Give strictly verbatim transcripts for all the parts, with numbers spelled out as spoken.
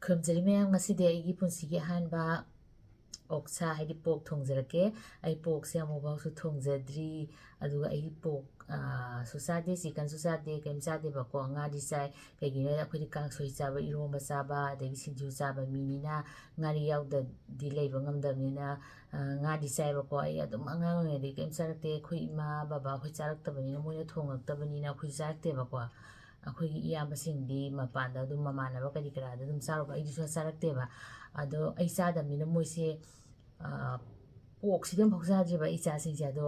ꯈꯨꯔꯨꯝꯖꯔꯤ ꯃꯌꯥꯝ, ꯉꯁꯤꯗꯤ ꯑꯩꯒꯤ ꯄꯨꯟꯁꯤꯒꯤ ꯑꯍꯥꯟꯕ ꯑꯣꯛꯁꯥ, ꯍꯥꯏꯗꯤ ꯄꯣꯛ ꯊꯣꯡꯖꯔꯛꯀꯦ꯫ ꯑꯩ ꯄꯣꯛꯁꯦ ꯑꯃꯨꯛꯐꯥꯎꯁꯨ ꯊꯣꯡꯖꯗ꯭ꯔꯤ, ꯑꯗꯨꯒ ꯑꯩ ꯄꯣꯛ, ꯑꯥ, ꯁꯨ ꯆꯥꯗꯦ, ꯆꯤꯛꯀꯟꯁꯨ ꯆꯥꯗꯦ, ꯀꯔꯤꯝ ꯆꯥꯗꯦꯕꯀꯣ꯫ ꯉꯥꯗꯤ ꯆꯥꯏ, ꯀꯩꯒꯤꯅꯣ ꯍꯥꯏꯗꯤ ꯑꯩꯈꯣꯏꯗꯤ ꯀꯥꯡꯁꯣꯏ ꯆꯥꯕ, ꯏꯔꯣꯝꯕ ꯆꯥꯕ, ꯑꯗꯒꯤ ꯁꯤꯡꯖꯨ ꯆꯥꯕ ꯃꯤꯅꯤꯅ ꯉꯥꯔꯤ ꯌꯥꯎꯗꯗꯤ ꯂꯩꯕ ꯉꯝꯗꯕꯅꯤꯅ, ꯑꯥ, ꯉꯥꯗꯤ ꯆꯥꯏꯕꯀꯣ꯫ ꯑꯩ ꯑꯗꯨꯝ ꯑꯉꯥꯡ ꯑꯣꯏꯔꯤꯉꯩꯗꯒꯤ ꯀꯔꯤꯝ ꯆꯥꯔꯛꯇꯦ꯫ ꯑꯩꯈꯣꯏ ꯏꯃꯥ ꯕꯕꯥ ꯍꯣꯏ ꯆꯥꯔꯛꯇꯕꯅꯤꯅ, ꯃꯣꯏꯅ ꯊꯣꯡꯉꯛꯇꯕꯅꯤꯅ ꯑꯩꯈꯣꯏ ꯆꯥꯔꯛꯇꯦꯕꯀꯣ꯫ ꯑꯩꯈꯣꯏꯒꯤ ꯏꯌꯥꯝꯕꯁꯤꯡꯗꯤ ꯃꯄꯥꯟꯗ ꯑꯗꯨꯝ ꯃꯃꯥꯟꯅꯕ ꯀꯔꯤ ꯀꯔꯥꯗ ꯑꯗꯨꯝ ꯆꯥꯔꯨꯕ, ꯑꯩꯗꯤ ꯁꯨꯡꯆꯥ ꯆꯥꯔꯛꯇꯦꯕ꯫ ꯑꯗꯣ ꯑꯩ ꯆꯥꯗꯕꯅꯤꯅ ꯃꯣꯏꯁꯦ, ꯑꯥ, ꯄꯣꯛꯁꯤꯗꯤ ꯑꯃꯨꯛꯐꯥꯎ ꯆꯥꯗ꯭ꯔꯤꯕ ꯏꯆꯥꯁꯤꯡꯁꯦ꯫ ꯑꯗꯣ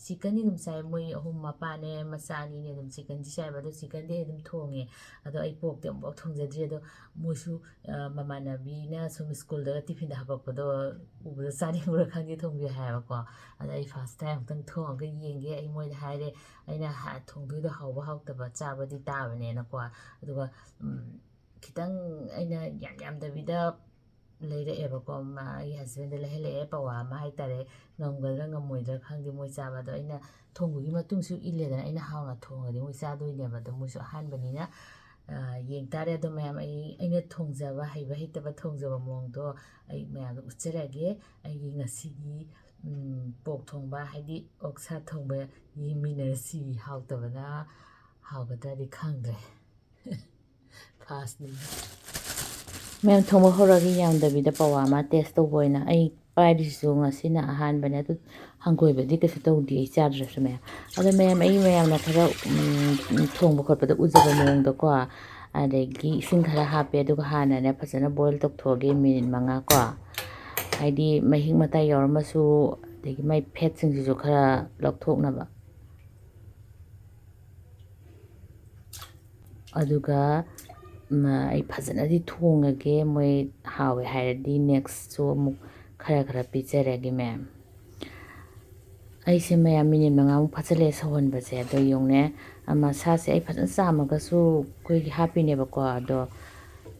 ꯆꯤꯛꯀꯟꯗꯤ ꯑꯗꯨꯝ ꯆꯥꯏ, ꯃꯣꯏ ꯑꯍꯨꯝ, ꯃꯄꯥꯅꯦ ꯃꯆꯥ ꯑꯅꯤꯅꯦ ꯑꯗꯨꯝ ꯆꯤꯛꯀꯟꯗꯤ ꯆꯥꯏꯕ꯫ ꯑꯗꯣ ꯆꯤꯛꯀꯟꯗꯤ ꯑꯩ ꯑꯗꯨꯝ ꯊꯣꯡꯉꯦ꯫ ꯑꯗꯣ ꯑꯩ ꯄꯣꯛꯇꯤ ꯑꯃꯨꯛꯐꯥꯎ ꯊꯣꯡꯖꯗ꯭ꯔꯤ꯫ ꯑꯗꯣ ꯃꯣꯏꯁꯨ, ꯑꯥ, ꯃꯃꯥꯟꯅꯕꯤꯅ ꯁꯨꯝ ꯁ꯭ꯀꯨꯜꯗꯒ ꯇꯤꯐꯤꯟꯗ ꯍꯥꯄꯛꯄꯗꯣ ꯎꯕꯗ ꯆꯥꯅꯤꯡꯕ꯭ꯔꯥ ꯈꯪꯗꯦ, ꯊꯣꯡꯕꯤꯌꯨ ꯍꯥꯏꯌꯦꯕꯀꯣ꯫ ꯑꯗ ꯑꯩ ꯐꯥꯔꯁ ꯇꯥꯏꯝ ꯑꯃꯨꯛꯇꯪ ꯊꯣꯡꯉꯒ ꯌꯦꯡꯒꯦ꯫ ꯑꯩ ꯃꯣꯏꯗ ꯍꯥꯏꯔꯦ, ꯑꯩꯅ ꯍꯥ-, ꯊꯣꯡꯗꯣꯏꯗꯣ ꯍꯥꯎꯕ ꯍꯥꯎꯇꯕ ꯆꯥꯕꯗꯤ ꯇꯥꯕꯅꯦꯅꯀꯣ꯫ ꯑꯗꯨꯒ, ꯎꯝ, ꯈꯤꯇꯪ ꯑꯩꯅ ꯌꯥꯝ ꯌꯥꯝꯗꯕꯤꯗ ꯂꯩꯔꯛꯑꯦꯕꯀꯣ꯫ ꯃꯥ, ꯑꯩꯒꯤ ꯍꯁꯕꯦꯟꯗ ꯂꯩꯍꯜꯂꯛꯑꯦ ꯄꯋꯥ ꯑꯃ ꯍꯥꯏꯇꯥꯔꯦ꯫ ꯉꯝꯒꯗ꯭ꯔꯥ ꯉꯝꯃꯣꯏꯗ꯭ꯔꯥ ꯈꯪꯗꯦ ꯃꯣꯏ ꯆꯥꯕ꯫ ꯑꯗꯣ ꯑꯩꯅ ꯊꯣꯡꯕꯒꯤ ꯃꯇꯨꯡꯁꯨ ꯏꯜꯂꯦꯗꯅ, ꯑꯩꯅ ꯍꯥꯎꯅ ꯊꯣꯡꯉꯗꯤ ꯃꯣꯏ ꯆꯥꯗꯣꯏꯅꯦꯕ꯫ ꯑꯗꯣ ꯃꯣꯏꯁꯨ ꯑꯍꯥꯟꯕꯅꯤꯅ, ꯑ, ꯌꯦꯡ ꯇꯥꯔꯦ꯫ ꯑꯗꯣ ꯃꯌꯥꯝ, ꯑꯩ, ꯑꯩꯅ ꯊꯣꯡꯖꯕ, ꯍꯩꯕ ꯍꯩꯇꯕ ꯊꯣꯡꯖꯕ ꯃꯑꯣꯡꯗꯣ ꯑꯩ ꯃꯌꯥꯝꯗ ꯎꯠꯆꯔꯒꯦ꯫ ꯑꯩꯒꯤ ꯉꯁꯤꯒꯤ, ꯎꯝ, ꯄꯣꯛ ꯊꯣꯡꯕ, ꯍꯥꯏꯗꯤ ꯑꯣꯛꯁꯥ ꯊꯣꯡꯕ ꯌꯦꯡꯃꯤꯟꯅꯔꯁꯤ꯫ ꯍꯥꯎꯇꯕꯅ ꯍꯥꯎꯒꯗ꯭ꯔꯗꯤ ꯈꯪꯗ꯭ꯔꯦ꯫ ꯐꯥꯔꯁꯅꯤ꯫ ꯃꯌꯥꯝ, ꯊꯣꯡꯕ ꯍꯧꯔꯒ ꯌꯥꯝꯗꯕꯤꯗ ꯄꯋꯥ ꯑꯃ ꯇꯦꯁ ꯇꯧꯕ ꯑꯣꯏꯅ꯫ ꯑꯩ ꯄꯥꯏꯔꯤꯁꯤꯁꯨ ꯉꯁꯤꯅ ꯑꯍꯥꯟꯕꯅꯦ꯫ ꯑꯗꯨ ꯍꯪꯒꯣꯏꯕꯗꯤ ꯀꯩꯁꯨ ꯇꯧꯗꯦ ꯑꯩ ꯆꯥꯗ꯭ꯔꯁꯨ ꯃꯌꯥꯝ꯫ ꯑꯗꯣ ꯃꯌꯥꯝ, ꯑꯩ ꯃꯌꯥꯝꯅ ꯈꯔ, ꯎꯝ, ꯊꯣꯡꯕ ꯈꯣꯠꯄꯗ ꯎꯖꯕ ꯃꯑꯣꯡꯗꯀꯣ, ꯑꯗꯒꯤ ꯏꯁꯤꯡ ꯈꯔ ꯍꯥꯞꯄꯦ꯫ ꯑꯗꯨꯒ ꯍꯥꯟꯅꯅꯦ ꯐꯖꯅ ꯕꯣꯏꯜ ꯇꯧꯊꯣꯛꯑꯒꯦ ꯃꯤꯅꯤꯠ ꯃꯉꯥ ꯀꯣ꯫ ꯍꯥꯏꯗꯤ ꯃꯍꯤꯛ ꯃꯇꯥꯏ ꯌꯥꯎꯔꯝꯃꯁꯨ, ꯑꯗꯒꯤ ꯃꯥꯏ ꯐꯦꯠꯁꯤꯡꯁꯤꯁꯨ ꯈꯔ ꯂꯧꯊꯣꯛꯅꯕ꯫ ꯑꯗꯨꯒ, ꯎꯝ, ꯑꯩ ꯐꯖꯅꯗꯤ ꯊꯣꯡꯉꯒꯦ꯫ ꯃꯣꯏ ꯍꯥꯎꯋꯦ ꯍꯥꯏꯔꯗꯤ ꯅꯦꯛꯁꯁꯨ ꯑꯃꯨꯛ ꯈꯔ ꯈꯔ ꯄꯤꯖꯔꯒꯦ ꯃꯌꯥꯝ꯫ ꯑꯩꯁꯦ ꯃꯌꯥꯝ ꯃꯤꯅꯤꯠ ꯃꯉꯥꯃꯨꯛ ꯐꯥꯖꯤꯜꯂꯛꯑꯦ ꯁꯧꯍꯟꯕꯁꯦ꯫ ꯑꯗꯣ ꯌꯦꯡꯉꯨꯅꯦ, ꯑ, ꯃꯁꯥꯁꯦ ꯑꯩ ꯐꯖꯅ ꯆꯥꯝꯃꯒꯁꯨ ꯑꯩꯈꯣꯏꯒꯤ ꯍꯥꯞꯄꯤꯅꯦꯕꯀꯣ꯫ ꯑꯗꯣ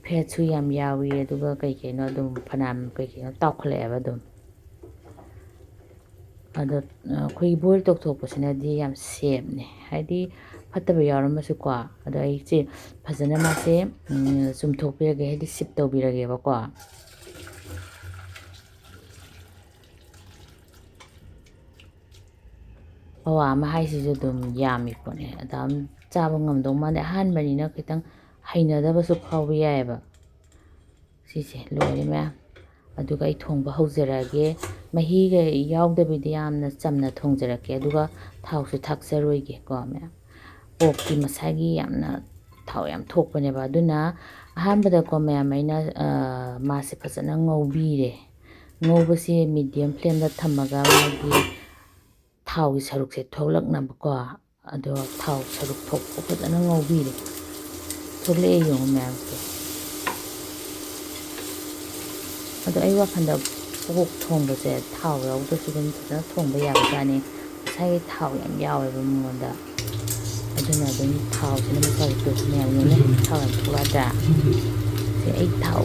ꯐꯦꯠꯁꯨ ꯌꯥꯝ ꯌꯥꯎꯏ, ꯑꯗꯨꯒ ꯀꯩ ꯀꯩꯅꯣ ꯑꯗꯨꯝ ꯐꯅꯌꯥꯝ ꯀꯩ ꯀꯩꯅꯣ ꯇꯥꯎꯈꯠꯂꯛꯑꯦꯕ ꯑꯗꯨꯝ꯫ ꯑꯗꯣ ꯑꯩꯈꯣꯏꯒꯤ ꯕꯣꯏꯜ ꯇꯧꯊꯣꯛꯄꯁꯤꯅꯗꯤ ꯌꯥꯝ ꯁꯦꯞꯅꯦ, ꯍꯥꯏꯗꯤ ꯐꯠꯇꯕ ꯌꯥꯎꯔꯝꯃꯁꯨꯀꯣ꯫ ꯑꯗꯣ ꯑꯩꯁꯦ ꯐꯖꯅ ꯃꯥꯁꯦ ꯆꯨꯝꯊꯣꯛꯄꯤꯔꯒꯦ, ꯍꯥꯏꯗꯤ ꯁꯤꯞ ꯇꯧꯕꯤꯔꯒꯦꯕꯀꯣ꯫ ꯄꯋꯥ ꯑꯃ ꯍꯥꯏꯁꯤꯁꯨ ꯑꯗꯨꯝ ꯌꯥꯝꯃꯤ ꯄꯣꯠꯅꯦ꯫ ꯑꯗꯨꯝ ꯆꯥꯕ ꯉꯝꯗꯧ ꯃꯥꯟꯗꯦ꯫ ꯑꯍꯥꯟꯕꯅꯤꯅ ꯈꯤꯇꯪ ꯍꯩꯅꯗꯕꯁꯨ ꯐꯥꯎꯕ ꯌꯥꯏꯑꯕ꯫ ꯁꯤꯁꯦ ꯂꯣꯏꯔꯦ ꯃꯌꯥꯝ꯫ ꯑꯗꯨꯒ ꯑꯩ ꯊꯣꯡꯕ ꯍꯧꯖꯔꯛꯑꯒꯦ꯫ ꯃꯍꯤꯒ ꯌꯥꯎꯗꯕꯤꯗ ꯌꯥꯝꯅ ꯆꯝꯅ ꯊꯣꯡꯖꯔꯛꯀꯦ꯫ ꯑꯗꯨꯒ ꯊꯥꯎꯁꯨ ꯊꯥꯛꯆꯔꯣꯏꯒꯦꯀꯣ ꯃꯌꯥꯝ꯫ ꯄꯣꯛꯇꯤ ꯃꯁꯥꯒꯤ ꯌꯥꯝꯅ ꯊꯥꯎ ꯌꯥꯝ ꯊꯣꯛꯄꯅꯦꯕ꯫ ꯑꯗꯨꯅ ꯑꯍꯥꯟꯕꯗꯀꯣ ꯃꯌꯥꯝ, ꯑꯩꯅ ꯃꯥꯁꯦ ꯐꯖꯅ ꯉꯧꯕꯤꯔꯦ꯫ ꯉꯧꯕꯁꯦ ꯃꯤꯗꯤꯌꯝ ꯐ꯭ꯂꯦꯝꯗ ꯊꯝꯃꯒ ꯃꯥꯒꯤ ꯊꯥꯎꯒꯤ ꯁꯔꯨꯛꯁꯦ ꯊꯣꯛꯂꯛꯅꯕꯀꯣ꯫ ꯑꯗꯣ ꯊꯥꯎ ꯁꯔꯨꯛ ꯊꯣꯛꯄ ꯐꯖꯅ ꯉꯧꯕꯤꯔꯦ꯫ ꯊꯣꯛꯂꯛꯑꯦ ꯌꯦꯡꯉꯨ ꯃꯌꯥꯝꯁꯦ꯫ ꯑꯗꯣ ꯑꯩ ꯋꯥꯈꯜꯗ ꯄꯣꯛ ꯊꯣꯡꯕꯁꯦ ꯊꯥꯎ ꯌꯥꯎꯗ꯭ꯔꯁꯨ ꯑꯗꯨꯝ ꯐꯖꯅ ꯊꯣꯡꯕ ꯌꯥꯕꯖꯥꯠꯅꯤ꯫ ꯉꯁꯥꯏꯒꯤ ꯊꯥꯎ ꯌꯥꯝ ꯌꯥꯎꯋꯦꯕ ꯃꯉꯣꯟꯗ꯫ ꯑꯗꯨꯅ ꯑꯗꯨꯝ ꯊꯥꯎꯁꯤꯅ ꯃꯆꯥꯁꯤ ꯄꯤꯔꯛꯄ ꯃꯌꯥꯝ ꯌꯦꯡꯉꯨꯅꯦ꯫ ꯊꯥꯎ ꯌꯥꯝ ꯊꯣꯛꯂꯛꯑꯗ꯭ꯔꯥ? ꯁꯤ ꯑꯩ ꯊꯥꯎ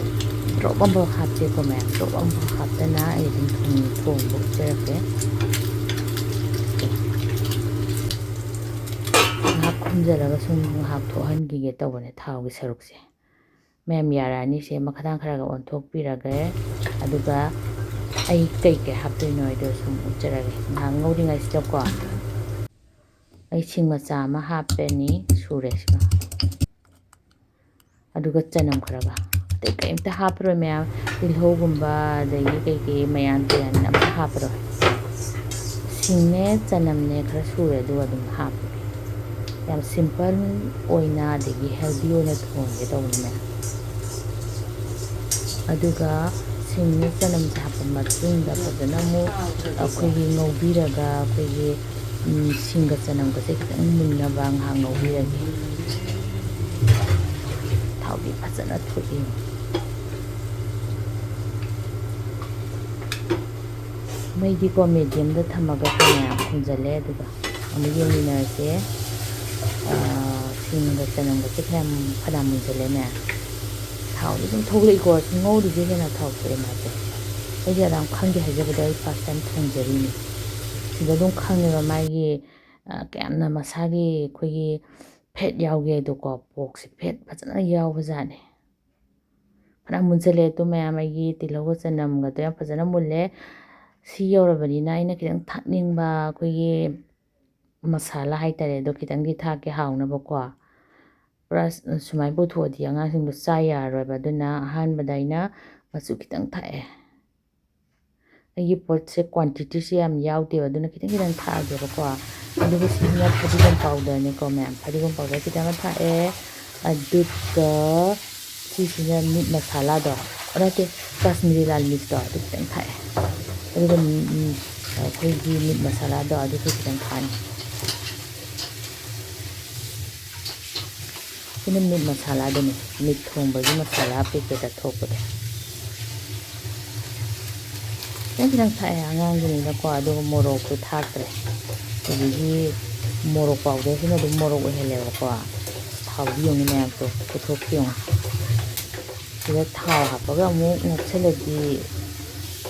ꯗ꯭ꯔꯣꯞ ꯑꯃꯐꯥꯎ ꯍꯥꯞꯇꯦꯀꯣ ꯃꯌꯥꯝ꯫ ꯗ꯭ꯔꯣꯞ ꯑꯃꯐꯥꯎ ꯍꯥꯞꯇꯅ ꯑꯩ ꯑꯗꯨꯝ ꯊꯣꯡ-, ꯊꯣꯡꯕ ꯎꯠꯆꯔꯛꯀꯦ꯫ ꯉꯥꯏꯍꯥꯛ ꯈꯨꯝꯖꯤꯜꯂꯒ ꯁꯨꯝ ꯉꯥꯏꯍꯥꯛ ꯊꯣꯛꯍꯟꯈꯤꯒꯦ ꯇꯧꯕꯅꯦ ꯊꯥꯎꯒꯤ ꯁꯔꯨꯛꯁꯦ꯫ ꯃꯌꯥꯝ ꯌꯥꯔꯛꯑꯅꯤ꯫ ꯁꯦ ꯃꯈꯥ ꯈꯔꯒ ꯑꯣꯟꯊꯣꯛꯄꯤꯔꯒꯦ꯫ ꯑꯗꯨꯒ ꯑꯩ ꯀꯩ ꯀꯩ ꯍꯥꯞꯇꯣꯏꯅꯣ ꯍꯥꯏꯗꯣ ꯁꯨꯝ ꯎꯠꯆꯔꯒꯦ꯫ ꯉꯥꯏꯍꯥꯛ ꯉꯧꯔꯤꯉꯩꯁꯤꯗꯀꯣ ꯑꯩ ꯁꯤꯡ ꯃꯆꯥ ꯑꯃ ꯍꯥꯞꯄꯅꯤ꯫ ꯁꯨꯔꯦ ꯁꯤꯃ꯫ ꯑꯗꯨꯒ ꯆꯅꯝ ꯈꯔꯒ꯫ ꯑꯇꯩ ꯀꯔꯤꯝꯇ ꯍꯥꯞꯄꯔꯣꯏ ꯃꯌꯥꯝ꯫ ꯇꯤꯜꯍꯧꯒꯨꯝꯕ ꯑꯗꯒꯤ ꯀꯩꯀꯩ ꯃꯌꯥꯟ ꯇꯨꯌꯥꯟ ꯑꯝꯇ ꯍꯥꯞꯄꯔꯣꯏ꯫ ꯁꯤꯡꯅꯦ ꯆꯅꯝꯅꯦ ꯈꯔ ꯁꯨꯔꯦ ꯑꯗꯨꯒ ꯑꯗꯨꯝ ꯍꯥꯞꯄꯒꯦ꯫ ꯌꯥꯝ ꯁꯤꯝꯄꯜ ꯑꯣꯏꯅ ꯑꯗꯒꯤ ꯍꯦꯜꯗꯤ ꯑꯣꯏꯅ ꯊꯣꯡꯒꯦ ꯇꯧꯕꯅꯦ꯫ ꯑꯗꯨꯒ ꯁꯤꯡꯅꯦ ꯆꯅꯝꯁꯦ ꯍꯥꯞꯄ ꯃꯇꯨꯡꯗ ꯐꯖꯅ ꯑꯃꯨꯛ ꯑꯩꯈꯣꯏꯒꯤ ꯉꯧꯕꯤꯔꯒ ꯑꯩꯈꯣꯏꯒꯤ, ꯎꯝ, ꯁꯤꯡꯒ ꯆꯅꯝꯒꯁꯦ ꯈꯤꯇꯪ ꯃꯨꯟꯅꯕ ꯉꯥꯏꯍꯥꯛ ꯉꯧꯕꯤꯔꯒꯦ꯫ ꯊꯥꯎꯗꯤ ꯐꯖꯅ ꯊꯣꯛꯏ꯫ ꯃꯩꯗꯤꯀꯣ ꯃꯦꯗꯤꯌꯝꯗ ꯊꯝꯃꯒ ꯃꯌꯥꯝ ꯈꯨꯝꯖꯤꯜꯂꯦ꯫ ꯑꯗꯨꯒ ꯑꯃꯨꯛ ꯌꯦꯡꯃꯤꯟꯅꯔꯁꯦ꯫ ꯑꯥ, ꯁꯤꯡꯒ ꯆꯅꯝꯒꯁꯦ ꯐꯅꯌꯥꯝ, ꯐꯅꯌꯥꯝ ꯃꯨꯟꯖꯜꯂꯦꯅꯦ꯫ ꯊꯥꯎꯗꯤ ꯑꯗꯨꯝ ꯊꯣꯛꯂꯛꯏꯀꯣ꯫ ꯁꯨꯝ ꯉꯧꯔꯤꯁꯦ ꯍꯦꯟꯅ ꯊꯥꯎ ꯊꯣꯛꯑꯦ ꯃꯥꯁꯦ꯫ ꯑꯩꯁꯦ ꯑꯗꯥꯝ ꯈꯪꯗꯦ ꯍꯥꯏꯖꯕꯗ ꯑꯩ first time ꯊꯣꯡꯖꯔꯤꯅꯤ꯫ ꯁꯤꯗ ꯑꯗꯨꯝ ꯈꯪꯉꯦꯕ ꯃꯥꯒꯤ, ꯑ, ꯀꯌꯥꯝꯅ ꯃꯁꯥꯒꯤ ꯑꯩꯈꯣꯏꯒꯤ ꯐꯦꯠ ꯌꯥꯎꯒꯦ ꯍꯥꯏꯗꯣꯀꯣ꯫ ꯄꯣꯔꯛꯁꯦ ꯐꯦꯠ ꯐꯖꯅ ꯌꯥꯎꯕꯖꯥꯠꯅꯤ꯫ ꯐꯅ ꯃꯨꯟꯖꯜꯂꯦ ꯑꯗꯨ ꯃꯌꯥꯝ, ꯑꯩꯒꯤ ꯇꯤꯜꯍꯧꯒ ꯆꯅꯝꯒꯗꯣ ꯌꯥꯝ ꯐꯖꯅ ꯃꯨꯜꯂꯦ꯫ ꯁꯤ ꯌꯧꯔꯕꯅꯤꯅ ꯑꯩꯅ ꯈꯤꯇꯪ ꯊꯥꯛꯅꯤꯡꯕ ꯑꯩꯈꯣꯏꯒꯤ ꯃꯁꯥꯂꯥ ꯍꯥꯏꯇꯥꯔꯦ, ꯑꯗꯣ ꯈꯤꯇꯪꯗꯤ ꯊꯥꯛꯀꯦ ꯍꯥꯎꯅꯕꯀꯣ꯫ ꯄꯨꯔꯥ ꯁꯨꯃꯥꯏꯅ ꯄꯨꯊꯣꯛꯑꯗꯤ ꯑꯉꯥꯡꯁꯤꯡꯗꯣ ꯆꯥ ꯌꯥꯔꯔꯣꯏꯕ꯫ ꯑꯗꯨꯅ ꯑꯍꯥꯟꯕꯗ ꯑꯩꯅ ꯃꯆꯨ ꯈꯤꯇꯪ ꯊꯥꯛꯑꯦ꯫ ꯑꯩꯒꯤ ꯄꯣꯠꯁꯦ ꯀ꯭ꯋꯥꯟꯇꯤꯇꯤꯁꯦ ꯌꯥꯝ ꯌꯥꯎꯗꯦꯕ, ꯑꯗꯨꯅ ꯈꯤꯇꯪ ꯈꯤꯇꯪ ꯊꯥꯛꯑꯒꯦꯕꯀꯣ꯫ ꯑꯗꯨꯒ ꯁꯤꯁꯤꯅ ꯐꯗꯤꯒꯣꯝ ꯄꯥꯎꯗꯔꯅꯤꯀꯣ ꯃꯌꯥꯝ, ꯐꯗꯤꯒꯣꯝ ꯄꯥꯎꯗꯔ ꯈꯤꯇꯪ ꯑꯃ ꯊꯥꯛꯑꯦ꯫ ꯑꯗꯨꯒ ꯁꯤꯁꯤꯅ ꯃꯤꯠ ꯃꯁꯥꯂꯥꯗꯣ, ꯑ, ꯅꯠꯇꯦ, ꯀꯥꯁꯃꯤꯔꯤ ꯂꯥꯜ ꯃꯤꯔꯆꯇꯣ ꯑꯗꯨ ꯈꯤꯇꯪ ꯊꯥꯛꯑꯦ꯫ ꯑꯗꯨꯒ, ꯎꯝ, ꯎꯝ, ꯑꯩꯈꯣꯏꯒꯤ ꯃꯤꯠ ꯃꯁꯥꯂꯥꯗꯣ ꯑꯗꯨꯁꯨ ꯈꯤꯇꯪ ꯊꯥꯛꯑꯅꯤ꯫ ꯁꯤꯅ ꯃꯤꯠ ꯃꯁꯥꯂꯥꯗꯨꯅꯤ, ꯃꯤꯠ ꯊꯣꯡꯕꯒꯤ ꯃꯁꯥꯂꯥ ꯄꯦꯀꯦꯠꯇ ꯊꯣꯛꯄꯗꯣ꯫ ꯈꯤꯇꯪ ꯈꯤꯇꯪ ꯊꯥꯛꯑꯦ ꯑꯉꯥꯡꯒꯤꯅꯤꯅꯀꯣ, ꯑꯗꯨꯒ ꯃꯣꯔꯣꯛꯇꯨ ꯊꯥꯛꯇ꯭ꯔꯦ꯫ ꯑꯗꯒꯤ ꯃꯣꯔꯣꯛ ꯄꯥꯎꯗꯔꯁꯤꯅ ꯑꯗꯨꯝ ꯃꯣꯔꯣꯛ ꯑꯣꯏꯍꯜꯂꯦꯕꯀꯣ꯫ ꯊꯥꯎꯗꯤ ꯌꯦꯡꯉꯨ ꯃꯌꯥꯝꯁꯦ, ꯈꯨꯊꯣꯛꯁꯤ ꯌꯦꯡꯉꯨ꯫ ꯁꯤꯗ ꯊꯥꯎ ꯍꯥꯞꯄꯒ ꯑꯃꯨꯛ ꯉꯧꯁꯜꯂꯗꯤ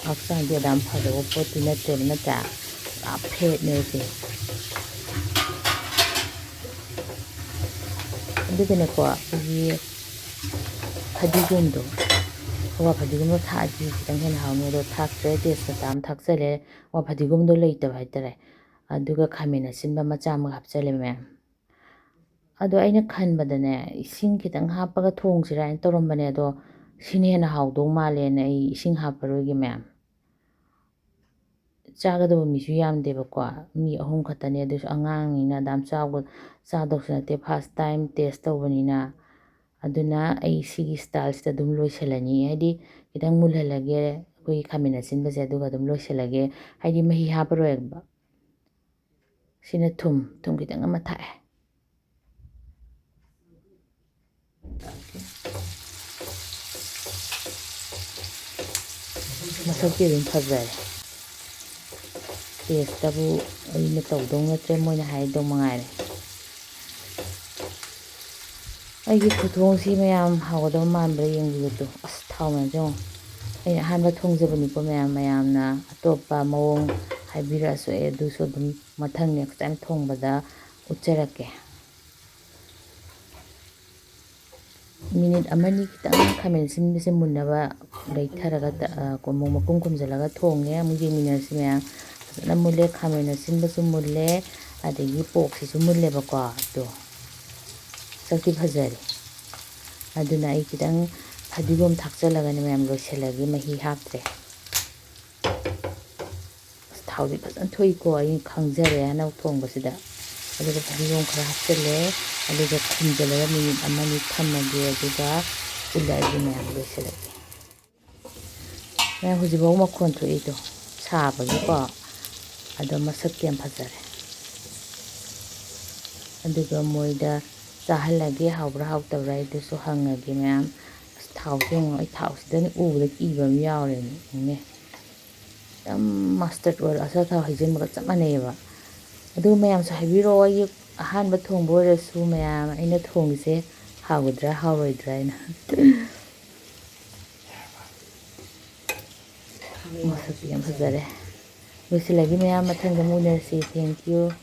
ꯍꯛꯆꯥꯡꯗꯤ ꯑꯗꯥꯝ ꯐꯗꯧꯕ ꯄꯣꯠꯇꯤ ꯅꯠꯇꯦꯕ, ꯅꯠꯇ꯭ꯔꯥ? ꯄꯨꯔꯥ ꯐꯦꯠꯅꯦ ꯁꯦ꯫ ꯑꯗꯨꯒꯅꯦꯀꯣ, ꯑꯩꯈꯣꯏꯒꯤ ꯐꯗꯤꯒꯣꯝꯗꯣ, ꯑꯋꯥ ꯐꯗꯤꯒꯣꯝꯗꯣ ꯊꯥꯛꯑꯗꯤ ꯈꯤꯇꯪ ꯍꯦꯟꯅ ꯍꯥꯎꯅꯤ꯫ ꯑꯗꯣ ꯊꯥꯛꯇ꯭ꯔꯦ, ꯇꯦꯖꯄꯇꯥ ꯑꯃ ꯊꯥꯛꯆꯜꯂꯦ꯫ ꯑꯋꯥ ꯐꯗꯤꯒꯣꯝꯗꯣ ꯂꯩꯇꯕ ꯍꯥꯏꯇꯥꯔꯦ꯫ ꯑꯗꯨꯒ ꯈꯥꯃꯦꯟ ꯑꯁꯤꯟꯕ ꯃꯆꯥ ꯑꯃꯒ ꯍꯥꯞꯆꯜꯂꯦ ꯃꯌꯥꯝ꯫ ꯑꯗꯣ ꯑꯩꯅ ꯈꯟꯕꯗꯅꯦ, ꯏꯁꯤꯡ ꯈꯤꯇꯪ ꯍꯥꯞꯄꯒ ꯊꯣꯡꯁꯤꯔꯥ ꯍꯥꯏꯅ ꯇꯧꯔꯝꯕꯅꯦ꯫ ꯑꯗꯣ ꯁꯤꯅ ꯍꯦꯟꯅ ꯍꯥꯎꯗꯧ ꯃꯥꯜꯂꯦꯅ ꯑꯩ ꯏꯁꯤꯡ ꯍꯥꯞꯄꯔꯣꯏꯒꯦ ꯃꯌꯥꯝ꯫ ꯆꯥꯒꯗꯕ ꯃꯤꯁꯨ ꯌꯥꯝꯗꯦꯕꯀꯣ, ꯃꯤ ꯑꯍꯨꯝ ꯈꯛꯇꯅꯦ꯫ ꯑꯗꯨꯁꯨ ꯑꯉꯥꯡꯅꯤꯅ ꯑꯗꯥꯝ ꯆꯥꯎꯕ ꯆꯥꯗꯧꯁꯨ ꯅꯠꯇꯦ, ꯐꯥꯔꯁ ꯇꯥꯏꯝ ꯇꯦꯁ ꯇꯧꯕꯅꯤꯅ꯫ ꯑꯗꯨꯅ ꯑꯩ ꯁꯤꯒꯤ ꯁ꯭ꯇꯥꯏꯜꯁꯤꯗ ꯑꯗꯨꯝ ꯂꯣꯏꯁꯤꯜꯂꯅꯤ, ꯍꯥꯏꯗꯤ ꯈꯤꯇꯪ ꯃꯨꯜꯍꯜꯂꯒꯦ ꯑꯩꯈꯣꯏꯒꯤ ꯈꯥꯃꯦꯟ ꯑꯁꯤꯟꯕꯁꯦ, ꯑꯗꯨꯒ ꯑꯗꯨꯝ ꯂꯣꯏꯁꯤꯜꯂꯒꯦ, ꯍꯥꯏꯗꯤ ꯃꯍꯤ ꯍꯥꯞꯄꯔꯣꯏꯕ꯫ ꯁꯤꯅ ꯊꯨꯝ, ꯊꯨꯝ ꯈꯤꯇꯪ ꯑꯃ ꯊꯥꯛꯑꯦ꯫ ꯃꯁꯛꯇꯤ ꯑꯗꯨꯝ ꯐꯖꯔꯦ꯫ ꯇꯦꯁꯇꯕꯨ ꯑꯩꯅ ꯇꯧꯗꯧ ꯅꯠꯇ꯭ꯔꯦ, ꯃꯣꯏꯅ ꯍꯥꯏꯗꯧ ꯃꯉꯥꯏꯔꯦ꯫ ꯑꯩꯒꯤ ꯈꯨꯊꯣꯡꯁꯤ ꯃꯌꯥꯝ ꯍꯥꯎꯒꯗꯕ ꯃꯥꯟꯕ꯭ꯔꯥ ꯌꯦꯡꯕꯤꯌꯨ ꯇꯨ꯫ ꯑꯁ, ꯊꯥꯎ ꯃꯌꯥꯝꯁꯦ ꯌꯦꯡꯉꯣ꯫ ꯑꯩꯅ ꯑꯍꯥꯟꯕ ꯊꯣꯡꯖꯕꯅꯤꯀꯣ ꯃꯌꯥꯝ, ꯃꯌꯥꯝꯅ ꯑꯇꯣꯞꯄ ꯃꯑꯣꯡ ꯍꯥꯏꯕꯤꯔꯛꯑꯁꯨ ꯑꯩ ꯑꯗꯨꯁꯨ ꯑꯗꯨꯝ ꯃꯊꯪ next time ꯊꯣꯡꯕꯗ ꯎꯠꯆꯔꯛꯀꯦ꯫ ꯃꯤꯅꯤꯠ ꯑꯃꯅꯤ ꯈꯤꯇꯪ ꯈꯥꯃꯦꯟ ꯑꯁꯤꯟꯕꯁꯦ ꯃꯨꯟꯅꯕ ꯂꯩꯊꯔꯒ ꯇ-, ꯑ, ꯀꯣ-, ꯃꯈꯨꯝ ꯈꯨꯝꯖꯤꯜꯂꯒ ꯊꯣꯡꯉꯦ꯫ ꯑꯃꯨꯛ ꯌꯦꯡꯃꯤꯟꯅꯔꯁꯤ ꯃꯌꯥꯝ꯫ ꯐꯖꯅ ꯃꯨꯜꯂꯦ, ꯈꯥꯃꯦꯟ ꯑꯁꯤꯟꯕꯁꯨ ꯃꯨꯜꯂꯦ, ꯑꯗꯒꯤ porkꯁꯤꯁꯨ ꯃꯨꯜꯂꯦꯕꯀꯣ꯫ ꯑꯗꯣ ꯁꯛꯇꯤ ꯐꯖꯔꯦ꯫ ꯑꯗꯨꯅ ꯑꯩ ꯈꯤꯇꯪ ꯐꯗꯤꯒꯣꯝ ꯊꯥꯛꯆꯜꯂꯒꯅꯦ ꯃꯌꯥꯝ ꯂꯣꯏꯁꯤꯜꯂꯒꯦ, ꯃꯍꯤ ꯍꯥꯞꯇ꯭ꯔꯦ꯫ ꯑꯁ, ꯊꯥꯎꯗꯤ ꯐꯖꯅ ꯊꯣꯛꯏꯀꯣ, ꯑꯩ ꯈꯪꯖꯔꯦ ꯍꯟꯗꯛ ꯊꯣꯡꯕꯁꯤꯗ꯫ ꯑꯗꯨꯒ ꯐꯗꯤꯒꯣꯝ ꯈꯔ ꯍꯥꯞꯆꯤꯜꯂꯦ, ꯑꯗꯨꯒ ꯈꯨꯝꯖꯤꯜꯂꯒ ꯃꯤꯅꯤꯠ ꯑꯃꯅꯤ ꯊꯝꯃꯒꯦ, ꯑꯗꯨꯒ ꯎꯠꯂꯛꯑꯒꯦ ꯃꯌꯥꯝ ꯂꯣꯏꯁꯤꯜꯂꯒꯦ꯫ ꯃꯌꯥꯝ ꯍꯧꯖꯤꯛꯐꯥꯎ ꯃꯈꯣꯟ ꯊꯣꯛꯏꯗꯣ ꯁꯥꯕꯒꯤꯀꯣ, ꯑꯗꯣ ꯃꯁꯛꯇꯤ ꯌꯥꯝ ꯐꯖꯔꯦ꯫ ꯑꯗꯨꯒ ꯃꯣꯏꯗ ꯆꯥꯍꯜꯂꯒꯦ, ꯍꯥꯎꯕ꯭ꯔꯥ ꯍꯥꯎꯇꯕ꯭ꯔꯥ ꯍꯥꯏꯗꯨꯁꯨ ꯍꯪꯉꯒꯦ ꯃꯌꯥꯝ꯫ ꯑꯁ, ꯊꯥꯎꯁꯦ ꯌꯦꯡꯉꯣ, ꯑꯩ ꯊꯥꯎꯁꯤꯗꯅ ꯎꯕꯗ ꯀꯤꯕ ꯑꯃ ꯌꯥꯎꯔꯦꯅꯦ꯫ ꯌꯥꯝ mustard oil ꯑꯆꯥꯊꯥꯎ ꯍꯩꯖꯤꯟꯕꯒ ꯆꯞ ꯃꯥꯟꯅꯩꯌꯦꯕ꯫ ꯑꯗꯨ ꯃꯌꯥꯝꯁꯨ ꯍꯥꯏꯕꯤꯔꯛꯑꯣ, ꯑꯩꯒꯤ ꯑꯍꯥꯟꯕ ꯊꯣꯡꯕ ꯑꯣꯏꯔꯁꯨ ꯃꯌꯥꯝ ꯑꯩꯅ ꯊꯣꯡꯉꯤꯁꯦ ꯍꯥꯎꯒꯗ꯭ꯔꯥ ꯍꯥꯎꯔꯣꯏꯗ꯭ꯔꯥ ꯍꯥꯏꯅ꯫ ꯃꯁꯛꯇꯤ ꯌꯥꯝ ꯐꯖꯔꯦ꯫ ꯂꯣꯏꯁꯤꯜꯂꯒꯦ ꯃꯌꯥꯝ, ꯃꯊꯪꯗ ꯑꯃꯨꯛ ꯎꯅꯔꯁꯤ꯫ Thank you꯫